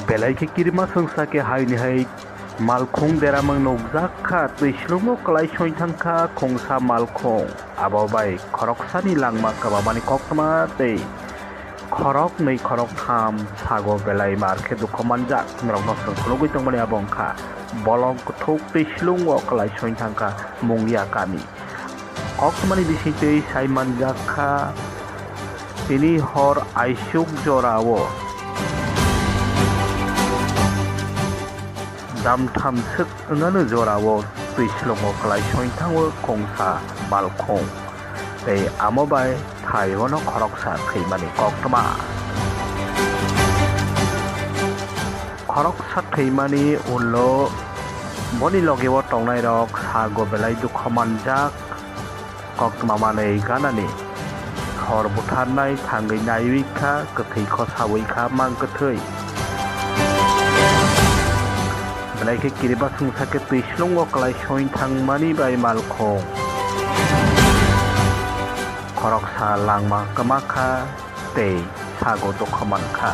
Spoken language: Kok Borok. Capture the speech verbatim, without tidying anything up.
Belai khe kirima swngsa khe haini hai malkhung deramang nukjak kha, twi slungo kwlai soin thang kha khungsa malkhung. Abo bai khoroksani langma kwbangmani koktwma tei khoroknwi khoroktham sago belai mar khe dukho manjak norokno chwng phunugwi tongmani abo wngkha bolong kwthuk twi slungo kwlai soin thang kha Mungia kami. Koktwmani bisingtwi sai manjak kha, tini hor aisuk jorao damtham swk wngano jorao twi slungo kwlai soin thango khungsa malkhung tei amo bai thaiono khoroksa thwimani koktwma. Khoroksa thwimani ulo boni logeo tongnairok sago belai dukho manjak. Koktwma manwi ganani hor butharnai thangwi naiwi kha, kwthwi khosawi kha mang kwthwi. Belai khe kiribasung sakhe twi slungo kwlai soin thangmani bai malkhung. Khoroksa langma kwma kha tei sago dukho man kha.